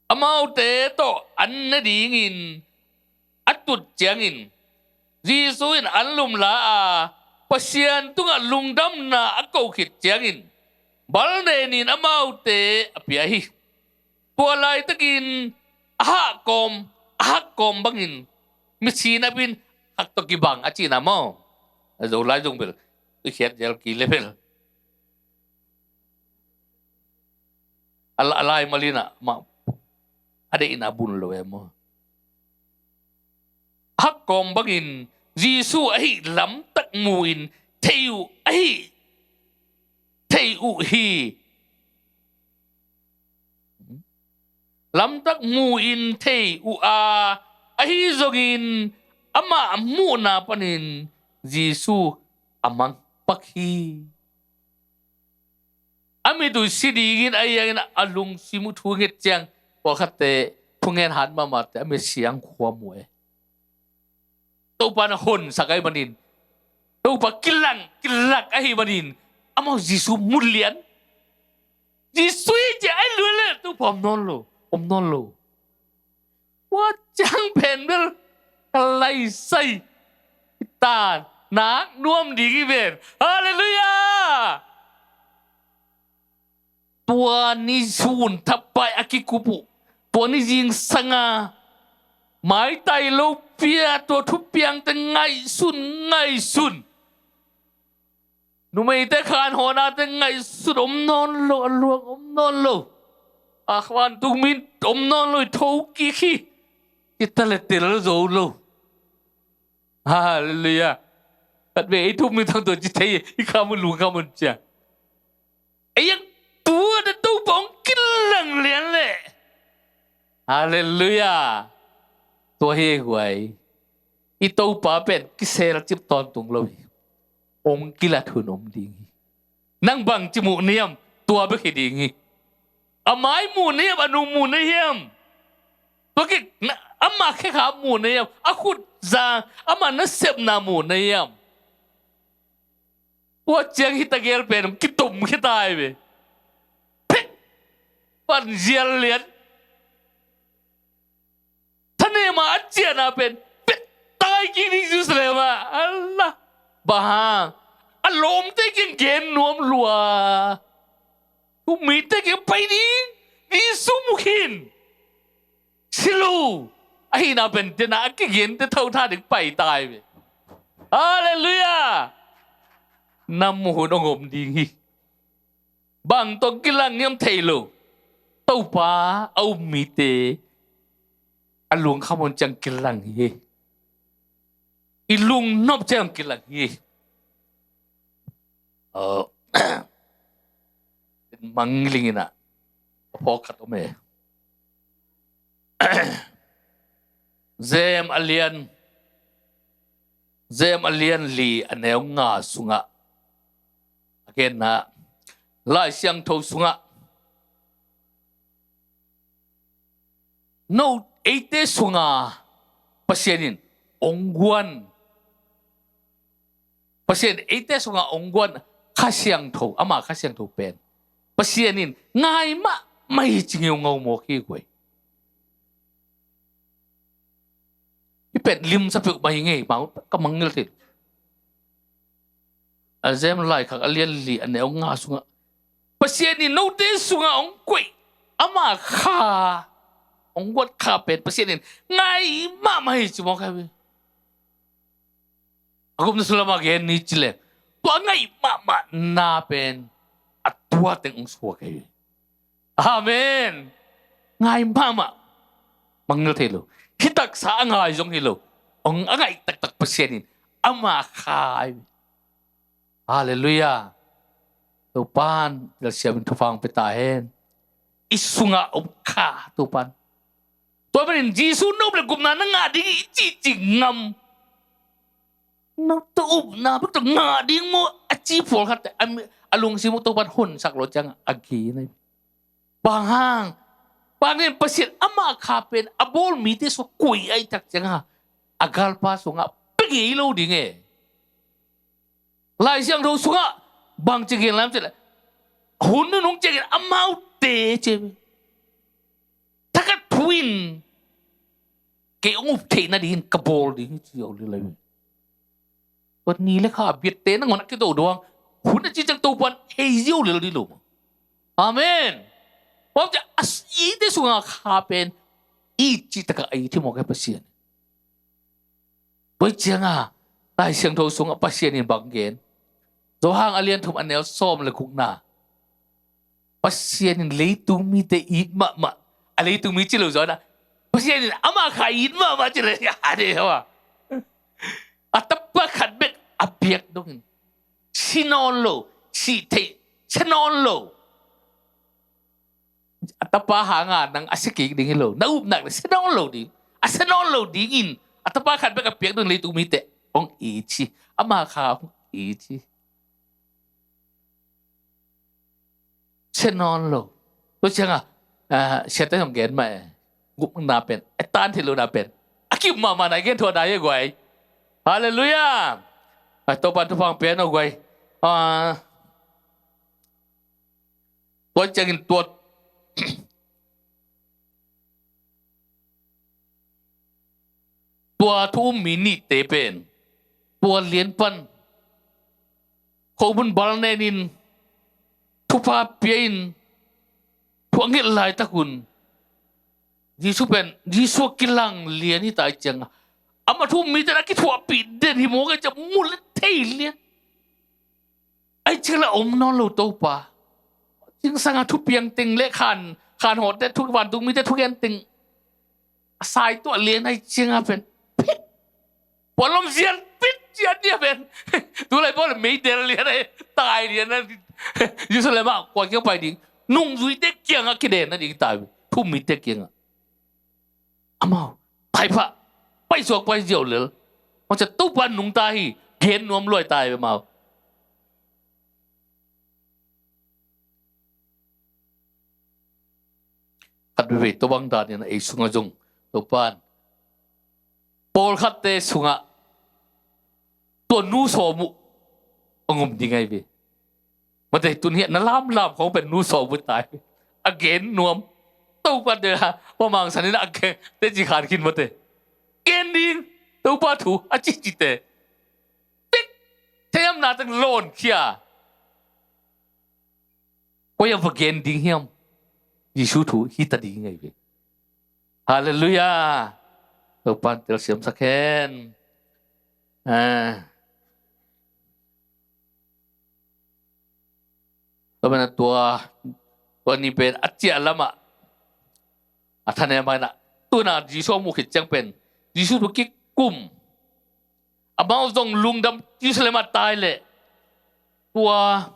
Amaute tawh an ne dingin a tut ciangin, Jesu in an lumla a, Pasian tungah lungdamna a ko khit ciangin, bal nenin amaute a pia hi. Tua laitakin a hak kawm, a hak kawm bangin, misi napin hak tawh kibang a cihna maw. A Zolai zong bel i khiat zel kei le bel. A la-, a laimal in ah, mah, a deihna bun lo e maw. Hak kawm bangin Jesu ahih lamtak mu-in thei uh, ahih thei uh hi. Lamtak mu-in thei uh a, ahi zongin amah muhna panin Jesu a mang pak hi. A mitui si dingin a iangin a lungsim uh thu nget ciang, pawlkhatte thungen hat mahmahte a mit siang khua mu e. Topa na honsak ahi manin, Topa kilang kilak ahi manin, amau Jesu mu lian. Jesu i cia ai luan le Topa om nawn lo, om nawn lo. Ua ciang pen bel ka laisai ta nak nuam ding i ven. Halleluiah. Tua ni sun thapai a kikup uh, tua ni zingsanga maitai lo pia, tua thupiangte ngaihsun ngaihsun. Numeite khanhawnate ngaihsun om nawn lo, a luang om nawn lo. A khuan tung min om nawn lo, i tho kik hi. I ta le tel zo lo. Halleluiah. Khat ve ei thum mi thang tua ci thei, i kha mun lung kha mun cia. Ei ang tua da Topa ong kilang lian le. Halleluiah. Tua hi huai. I Topa pen kisel cip tawntung lo hi. Ong kilat hun om ding hi. Nang bangci muh na hiam, tua bek hi ding hi. A mai muh na hiam, a nung muh na hiam. Tua kik, amah khekha muh na hiam, a khut za, amah nasepna muh na hiam. Tua ciang hita gel pen kitom khia tai ve. Phek! Pan zial lian. Thanem a a cian a pen pet tai kik ding Jerusalem ah. Allah. Bang hang? A lawmte kiang gen nuam lua. Thumite kiang pai ding. Jesu mu khin. Si lo. Ahi na pen tena a kigente thautha ding pai tai ve. Halleluiah. Na mu hun ong om ding hi. Bang tawh kilang hiam thei lo. Topa a um mite a lungkham hun ciang kilang hi. I lungnop ciang kilang hi. Aw, mangling in ah a phawk khat om e. Jem a lian, Jem a lian li a neu nga sungah a genna, Lai Siangtho sungah, no eite sunga Pasian in ong guan, Pasian eite sunga ong guan Kha Siangtho, ama Kha Siangtho pen Pasian in ngai mahmah hi ci ngeu ngau mawk hi guai. Hi pen limsa peuh mai ngei, mau ka mangngilh thei. A Jem laikhak a lian li a neu nga sungah Pasian in note sungah ong koih, ama kha, ong guat kha pen Pasian in ngai mahmah hi ci mawk hi. A gupna sulama gen ni ci leng, tua ngai mahmah na pen a tua teng ong suak hi. Amen. Ngai mahmah. Mangngilh thei lo. Hi taksa a ngai zong hi lo. Ong a ngai taktak Pasian in ama kha hi. Halleluiah. Topan telsiam in thupha ong pia ta hen. I sungah om kha Topan. Tua manin Jesu nop le gupna na ngah ding i cihcih ngam. Nop tawh upna bek tawh ngah ding maw a ci pawlkhat a lungsim uh Topan honsak lo ciang a gen ahi. Bang hang? Bang nen Pasian ama kha pen a bawl mite sungah koih ahi tak ciang a galpa sungah pia ngei lo ding e. Lai Siangtho sungah bang ci gen lam ci le, hun nunung ciangin amaute ci. Thakhat thu in kei ong up theih nadingin ka bawl ding hi ci aw lilai. Tua ni le kha biatte nangawn a kido doang hun a ci ciang Topan hei ziau lel ding lo. Amen. Bang ci a eite sunga kha pen i ci takah ei thimawk e Pasian. Tua cianga Lai Siangtho sungah Pasian in bang gen? Johan a lian thum a neu sawm le gukna. Pasian in leitung mite it mahmah. A leitung mi ci lo zaw na. Pasian in ama kha it mahmah ci le ya de hawa. A tapa khat bek a piak dongin si nawn lo, si thei, si nawn lo. A tapa hanga nang a si kik ding hi lo. Na upnak le si nawn lo ding. A si nawn lo dingin a tapa khat bek a piak dongin leitung mite hong it hi. Ama kha hong it hi. Sia nawn lo. Tua ciangah, ah, siate hong gen mah e. Gupna pen, a tan theih lohna pen, a kim mahmah na i gen thuah dai e guai. Halleluiah. Ah, Topa thupha hong pia hen aw guai. Ah, tua ciangin tua, tua thu um mi nihte pen, tua lian pan, khomun bal nenin, thupha pia-in, thu a nget laitak un, Jesu pen, Jesu a kilang lian hi ta ahih ciangah, amah thu um mite na kithuahpih den hi mawk ahih ciangah, mu le thei lian. Ahih ciangah la om nawn lo Topa. Zingsangah thupiang teng le khan, khan hawhte thu, vantung mite thugen teng a sai tuah lian ahih ciangah pen, phit. Puanlom zian phit cian dia pen. Tulai pawl meidel lian ahi, tai lian a. Jerusalem ah kua kiang pai ding? Nungzuite kiangah kiden nading tai. Thu um mite kiangah. Amau, tai pah, paisuak pai ziau lel. Hong ciah Topa nungta hi, gen nuam luai tai amau. Khat veivei tua bang danin ei sungah zong Topa in pawlkhatte sungah tua nu sawm uh hong um ding ahi ve. Mate, tun hiah na lamlam khong pen nu sawm uh tai. A gen nuam. Topa te, pa mangsan in a gen, te ci khan khin mate. Gen ding, Topa thu, a ci ci te. Tek, theiamna teng lawn khia. Koi a va gen ding hiam? Jesu thu hi ta ding ahi ve. Halleluiah. Topa in telsiamsak hen. Ah. Tua pen a tua, tua ni pen a ciah lamah a thanem a inah, tuna Jesu a muh khit ciang pen Jesu thu kikum. Amau zong lungdam, Jerusalem ah tai leh tua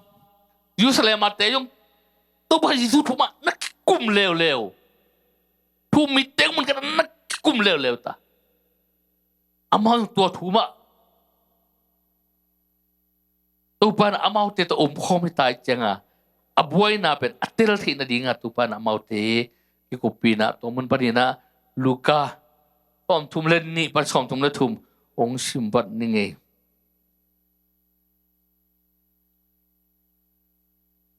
Jerusalem ah te zong Topa Jesu thu mah na kikum leuleu. Thu um mite mun khat na kikum leuleu ta. Amau tua thu mah Topa in amaute tawh omkhawm hi ta ahih cianga, a buaina pen a tel theih nadinga Topa in amaute kikuppihna, tua mun paninah Luka sawmthum le nih pan sawmthum le thum hong sim vat ning ei.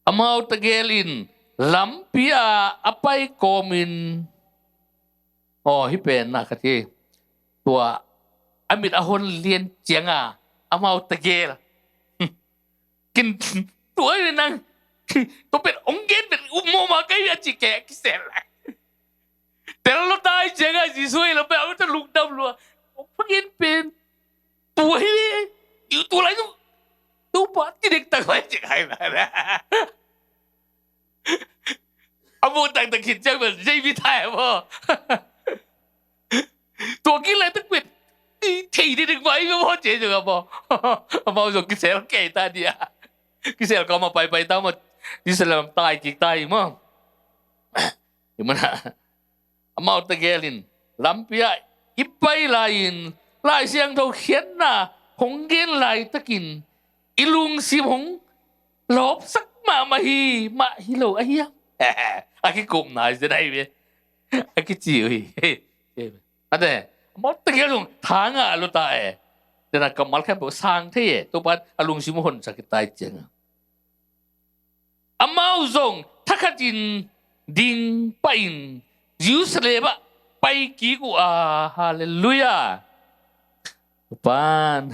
Amau tegel in lampi ah a pai kawmin, aw, hih pen na ka ci, tua a mit a hon lian cianga amau tegel kin, tua hi nang, tua pen ong gen pen um mawma ka hi a ci kei a kisel. Tel lo tai cianga Jesu hi lo pen a ta lungdam lua. Ong phagen pen tua hi. Yu tu lai tu, Topa kidek tak lai ci kai na. A mu taktak khit ciang pen zei mi thai a maw? Tua kik laitak pen thei dikdik vai maw, cia zong a maw? Amau zong kisel kei ta dia. Kisel kawm a paipai ta maw? Jerusalem tai kik ta hi maw? Hi mana amau tegel in lampi ah i pai lai-in Lai Siangtho khiatna hong gen laitakin i lungsim hong lawpsak mahmah hi, mah hi lo a hiam? A kikupna hi zen ahi ve. A kici uh hi. Ate, amau tegel zong tha ngah lo ta e. Tena kammal khempeuh sang thei e. Topa a lungsim uh honsak hi ta hi cianga amau zong thakhatin ding pahin Jerusalem ah pai kik uh a, halleluiah. Topan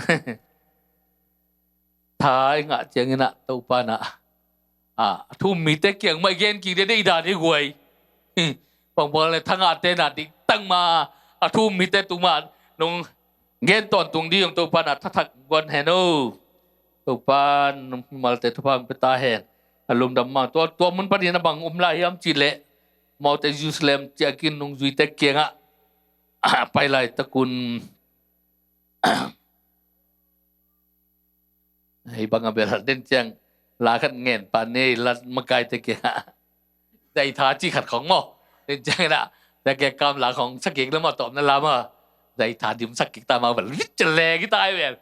tha i ngah cianginah Topan ah, a thu um mite kiang mah i gen kik dede i dan hi guai. Bangbang le tha ngahte na diktak ma a thu um mite tung mah nong gen tawntung ding zong Topan a thathak guan hen o. Topan mimalte thupha hong pia ta hen. A lungdam mang tua, tua mun panin a bang um lai hiam cih leh, amaute Jerusalem ciahkin nungzuite kiangah pai laitakun hei bang a bel den ciang la khat ngen pa nei la makaite kiangah dai tha ci khat khong maw? Den ciang inah dai ke kam la khong sakik lam a tawpna lam a Zai tha dimsak kik ta ma bel vit cia leng hi ta ai bel.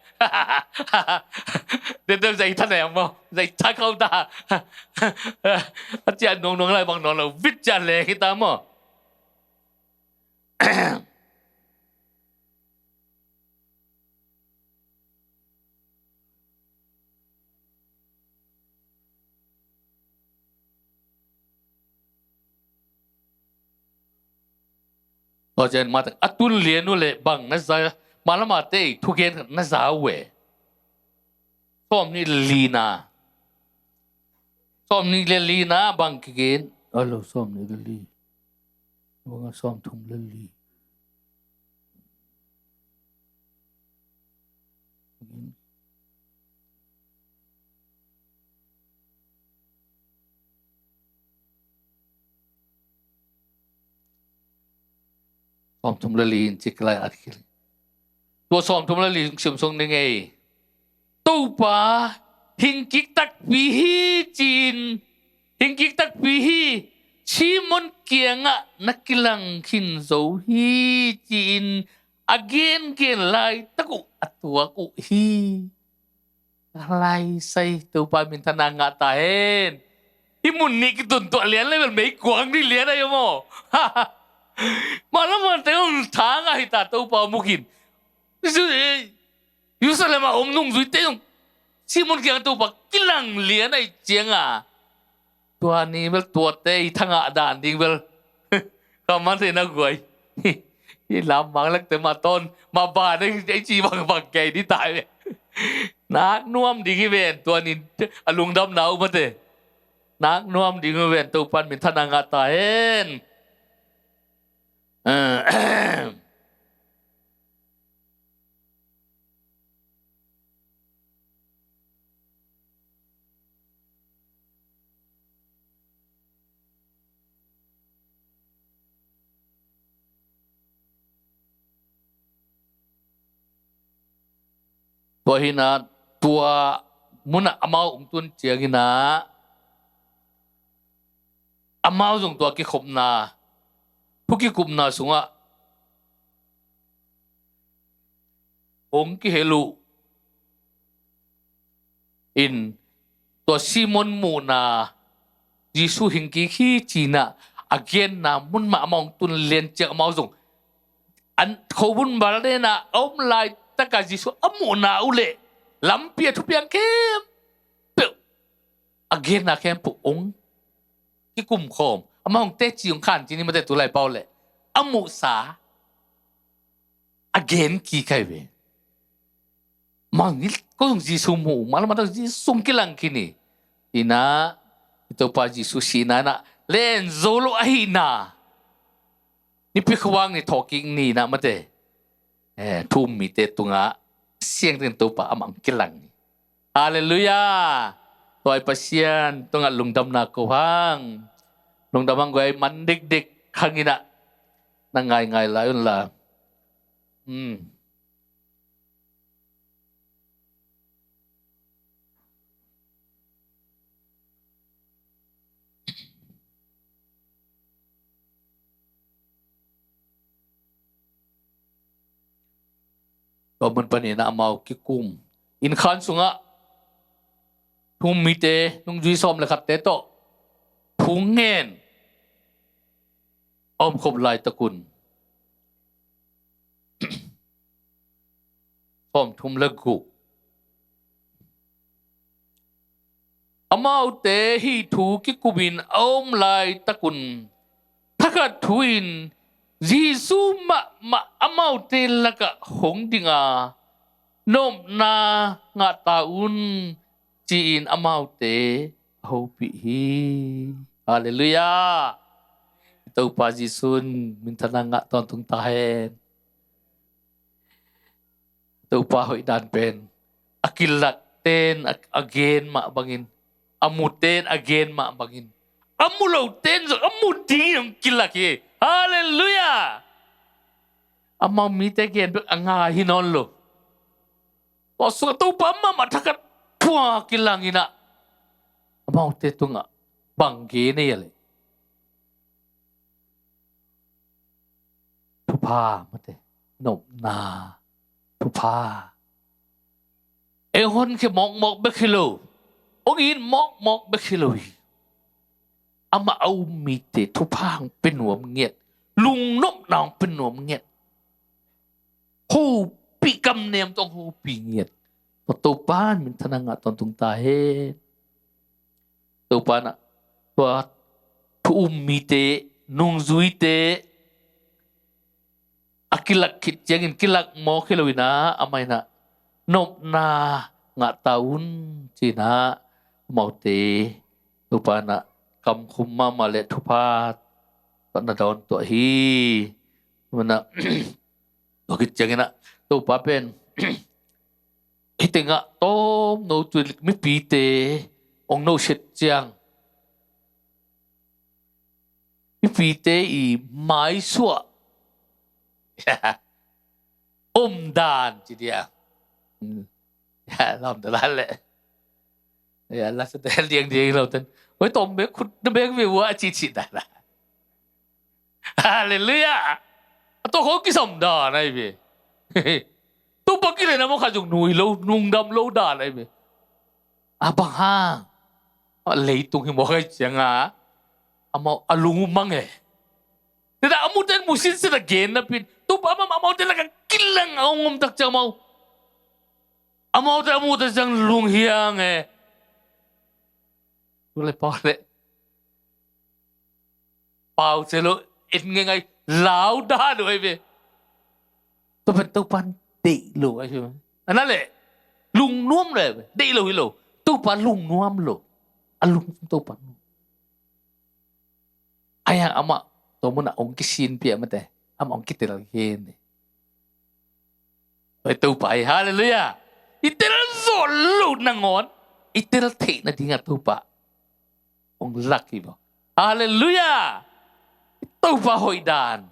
Dede zai tha neng maw, zai tha khau ta. A cia nuangnuang lai bang nawn lo vit cia leng hi ta maw. Tua ciang mate a tun lian uh leh bang na za, mala mate thugen na za uh e. Sawm nih le lina. Sawm nih le lina bang kigen. Alo, sawm nih le li. Bang a sawm thum le li. Sawm thum le li in cik lai at khil. Tua sawm thum le li sim sung ni ngei. Topa, hing kik takpi hi ci-in, hing kik takpi hi, Simon kiangah na kilang khin zo hi ci-in, a gengen laitak uh a tuak uh hi. Lai sai Topa minthanna ngah ta hen. Hih mun nih kituntuah lian le bel meikuang nih lian ahi maw. Mala mate hong thangah hi ta Topa mukhin. Jerusalem a om nungzuite zong Simon kiang Topa kilang lian ahi cianga. Tua ni bel tuate i thangah dan ding bel. Ka man thei na guai. I lam mang lek te ma ton ma ba ding ei ci bang bang kei di tai. Nak nuam ding i ven tua ni a lungdam na u mate. Nak nuam ding i ven Topan minthanna ngah ta hen. Tua hi na tua munah amau ong tun ciang hi na amau zong tua kikhopna thu kikupna sungah ong kihel uh in tua Simon muhna Jesu hing kik hi cina a genna mun mah amah ong tun lian ciang amau zong an khobun bal nena a om laitaka Jesu a muhna uh leh lampi a thupiang khempeuh a genna khempeuh ong kikum khawm amah ong teci ong khan cini mate tu lai pau leh a muhsa a gen kik kai ve. Mangngilh ko zong Jesu mu, malam malam Jesu kilang kini. Ina, i Topa Jesu sihna na len zo lo ahina. Nipi khuang ni thawh kik ni na mate. Eh, thu um mite tungah siang ten Topa amang kilang ni. Halleluia. Tuai Pasian tungah lungdamna ko hang. Lungdam hang guai man dikdik hang ina. Na ngai ngai lai un la. Hmm. Tua mun panin amau kikum. Inn khan sungah thu um mite nungzui sawm le khatte tawh thu ngen a om khop laitakun. Sawm thum le guk. Amaute hih thu kikumin a om laitakun thakhat thu in Jesu mahmah amaute lakah hong dinga nopna ngah ta un ci-in amaute a hopih hi. Halleluia. Topa Jesu in minthanna ngah tawntung ta hen. Topa hoih dan pen a kilak ten a, a gen mah bangin, a mu ten a gen mah bangin, a mu lo ten zong a mu dingin hong kilak hi. Halleluia. Amau mite gen bek a ngai hi nawn lo. Tua sungah Topa mahmah thakhat pua kilang inah amaute tungah bang gen ei a leh thupha mate. nopna thupha. Ei hong honkhia mawkmawk bek hi lo, hong it mawkmawk bek hi lo hi. Amah a um mite thupha hong pia nuam ngiat, lungnopna hong pia nuam ngiat. Hopih, kamnem tawh hong hopih ngiat. Tua Topa in minthanna ngah tawntung ta hen. Topa in ah tua thu um mite, nungzuite a kilak khit ciangin kilak mawk hi lo in ah, amah in ah nopna ngah ta un ci-in ah, amaute Topa in ah kamkhum mahmah le thupha tawh na dawn tuah hi. Tua in ah tua khit ciangin ah Topa pen hih tengah tawmno tu-in mipite hong nohsiat ciang, mipite i maisuah omdan ci dia. Hmm. Ya, lam ta lai leh. Ya, la sa te liang diang lo ten. Oi, tawm bek khut na bek ve ua ci ci dan a. Halleluiah. A tua khawng kisam dan ahi ve. Topa kilehna mawk khat zong nui lo, lungdam lo dan ahi ve. A bang hang? A leitung hi mawk ahi ciangin amau a lung uh mang e. Tua a mute in mu sinsen a gen napi-in Topa amau, amaute lakah kilang a hong om tak ciang amau, amaute a mu tak ciang lunghiang e. Tu le pau le pau se lo, en ngeingai lau dan uh ahi ve. Tua pen Topa in deih lo ahi ve. A na le lungnuam lo ahi ve. Deih lo hi lo. Topa lungnuam lo. A lung Topa nuam. Ahi hang amah tua munah hong kisinpih a mate, amah hong kitel khin. Oi, Topa hi, halleluiah. I tel zawh loh nangawn i tel theih nadingah Topa hong lak hi maw. Halleluiah. Topa hoih dan.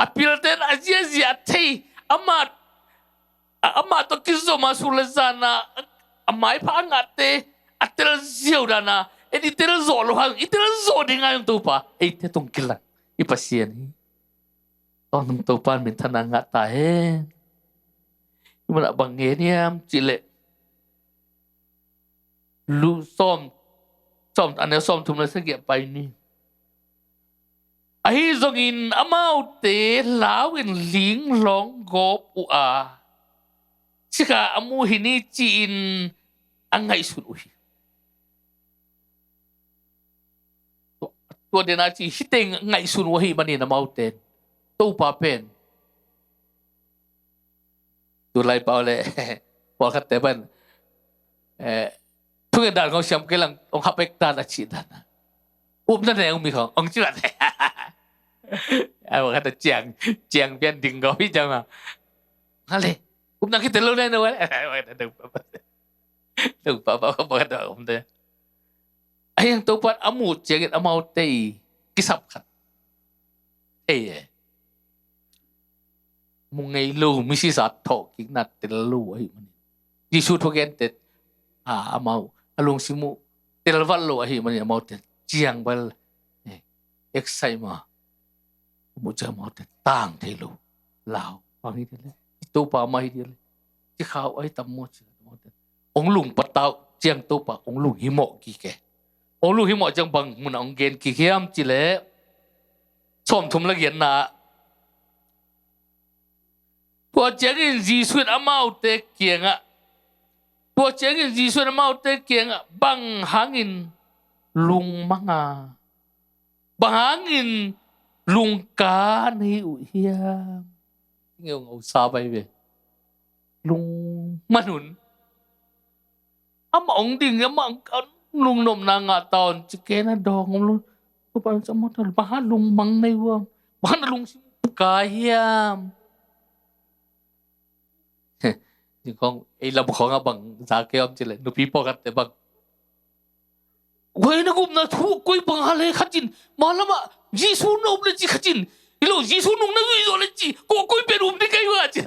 A pilte in a ziazia a thei, amah, a, amah tawh kizom a, sun le zan a, a maipha a ngahte a tel ziau dan a, en i tel zawh loh hang, i tel zawh dingah Topa eite tawh hong kilak i Pasian hi. Tawntung Topa in minthanna ngah ta hen. I munah bang ngen hiam cih leh, Luke sawm, sawm, a neu sawmthum le sagih ah pai ni. Ahi zongin amaute lau-in linglawng gawp uh a, sikha a mu hi ni ci-in a ngaihsun uh hi. Tua, tua den a ci, hih teng ngaihsun uh ahih manin amaute in Topa pen, tu lai pau le pawlkhatte pan, eh, thungen dan khawng siam kei leng hong hapek dan a cih dan a, upna ne hong mi khawng hong ci dan. A, pawlkhat a ciang, ciang pian ding ko pi ciang a, hale, upna kitel lo ne no. Topa, pawlkhat a um te. Ahi hang Topa in a muh ciangin amaute i kisap khat thei e. Mu ngei lo, misisa thawhkikna tel lo ahih manin, Jesu thugente, a, amau a lungsim uh telvat lo ahih manin amaute ciang bal, eh, excite mah. Mu ciang amaute tang thei lo. Lau bang hi dia le, i Topa mah hi dia le, ci khau ahi tam maw ci amaute hong lung patau ciang Topa hong lunghimawh kik e. Hong lunghimawh ciang bang munah hong gen kik hiam cih leh, sawmthum le giatna ah, tua ciangin Jesu in amaute kiangah, tua ciangin Jesu in amaute kiangah, bang hangin lungmang a, bang hangin lungka na hi uh hiam? Ngeu ngau sa bai ve. Lungman un. Amah hong ding, amah hong lungnopna ngah ta un ci ken a dawng om lo. Topa in sa mawk ta, bang hang lungmang na hi uh hiam? Bang hang na lungsim ka hiam? Ni khawng, ei lam khawng ah bang za kei om ci leh, nupi pawlkhatte bang, koi na gupna thu koi bang a le khat in, ma lamah Jesu na up le ci khat in, hi lo, Jesu nung na zuih zawh le ci, ko koi pen um ding ka hi uh a ci.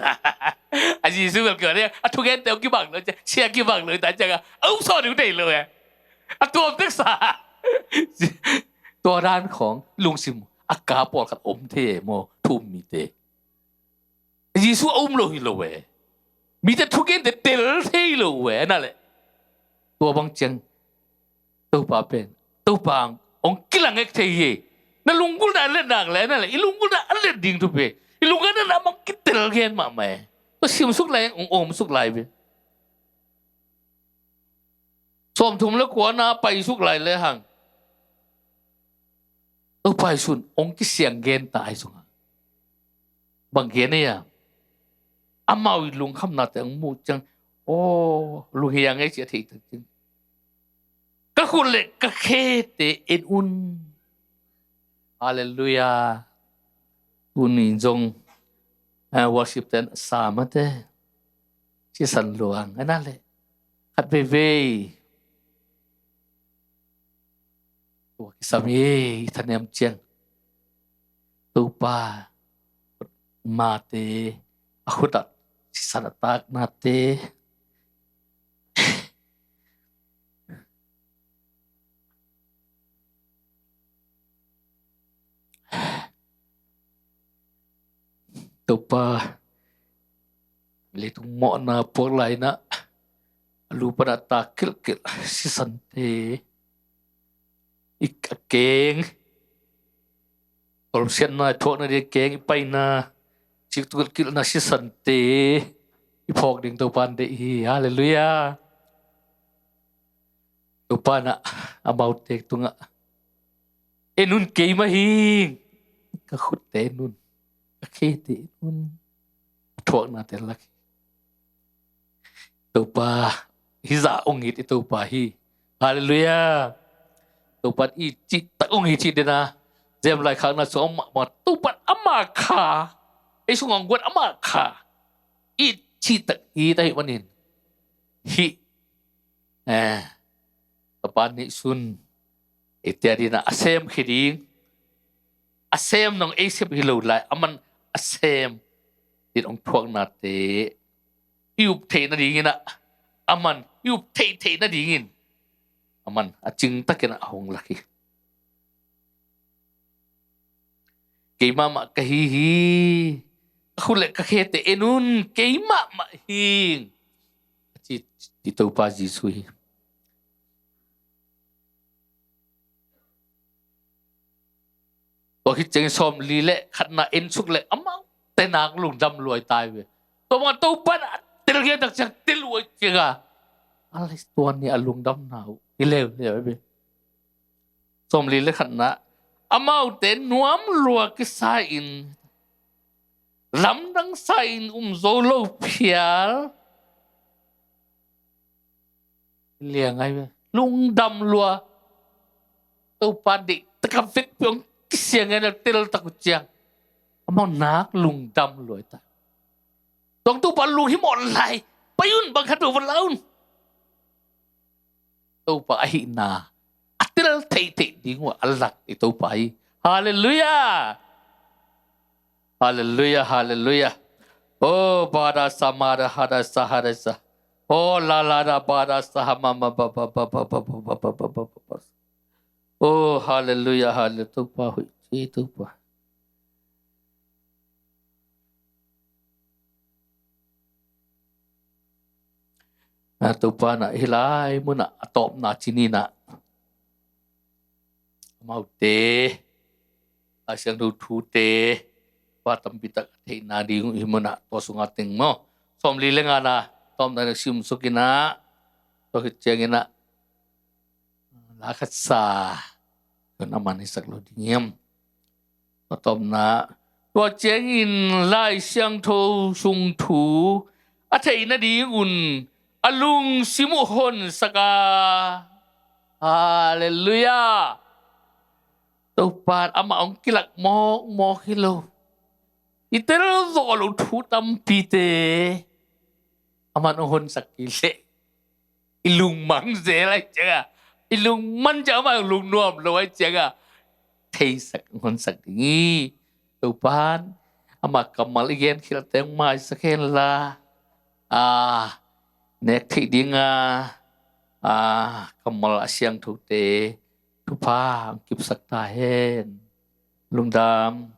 A Jesu bel kei a thugente hong kibang lo ci, sia kibang lo ta ciangah a um sawh ding thei lo e. A tuam teksa. Tua dan khawng lungsim a ka pawlkhat om thei e maw, thu um mite. Jesu a um lo hi lo e. Mite thugente tel thei lo e, a na le. Tua bang ciang Topa pen, Topa ang hong kilangek thei hi. Na lunggulhna a let nak le, a na le, i lunggulhna a let ding thupi. I lunggulhna na mang kitel gen mahmah e. Tua simsuk lai, hong omsuk lai ve. Sawmthum le kua na paisuk lai le hang, Topa Jesu in hong kisiang gen ta hi sungah. Bang gen ei a? Amau i lungkhamnate hong muh ciang, aw, lunghiang ei ci a thei tak ciang, ka khut le ka khete en un. Halleluiah. Tuni zong, eh, worship ten sa mate, sisan luang, a na le, khat veivei tua kisam hi. I thanem ciang Topa mate, a khut ah sisan a taknate, Topa leitung mawhna puak lai-in ah, a lu pan a tak kilhkilh sisante, i, a keng, tolsiatna i thuakna ding a keng, i paina, cik tukilhkilhna sisante i phawk ding Topa in deih hi. Halleluiah. Topa in ah amaute tungah, en un, keimah hi ing. Ka khutte en un, ka khete en un. A thuaknate lak hi. Topa, hih zah hong it i Topa hi. Halleluiah. Topa in it cihtak hong it hi den a, zem laikhakna sungah mahmah, Topa in ama kha, ei sungah hong guan ama kha it cihtak it ahih manin, hih, eh, Topa in hih sun eite adingin ah a sem khia ding, a sem nong ei sep hi lo lai, aman a sem ding hong thuaknate i up theih nadingin ah, aman i up theihtheih nadingin, aman a cingtakin ah hong lak hi. Kei mahmah ka hi hi, ka khut le ka khete en un, kei mahmah hi ing, a ci, ci Topa Jesu hi. Tua khit ciangin sawmli le khatna ensuk le amaute nak lungdam lua hi ta ve. Tua bang Topa in a telkhiat tak ciang tel uh hi ciang a, a lai tua ni a lungdamna uh hi leuleu ve. Sawmli le khatna, amaute nuam lua kisa-in, lamdang sa-in um zo lo phial, liang ai ve, lungdam lua. Topa deih tak a vekpi hong kisiang ngen a tel tak uh ciang, amau nak lungdam lua hi ta. Tua Topa lunghimawh lai, pai un, bang khat uh va la un. Topa ahihna a tel theihtheih ding uh a lak i Topa hi. Halleluiah. Halleluiah, halleluiah. Oh, bada samada hada sahada sa. Oh, la la da bada sahama ma ba ba ba. Oh, halleluiah, halleluiah. Topa hoih ci, Topa. A, Topa in ah hih lai munah a tawpna ci-in ah, amaute Lai Siangtho thute pa tampi tak a theihna ding uh hih munah tua sungah teng maw. Sawmli le ngana tawpna na simsuk in ah, tua khit ciangin ah la khat sa, tua aman hisak lo ding hiam? Tua tawpna, tua ciangin Lai Siangtho sung thu a theih nadingun a lungsim uh honsak a. Halleluiah. Topa in amah hong kilak mawkmawk hi lo. I tel zawh loh thu tampite aman hong honsak kei leh, i lungmang zel ahih ciangin, i lungmang ciang amah lungnuam lo ahih ciangin, theisak, honsak ding hi. Topa in amah kammal i genkhialte hong maisak hen la, a, nek theih ding a, a, kammal a siangthote thupha hong kipsak ta hen. Lungdam.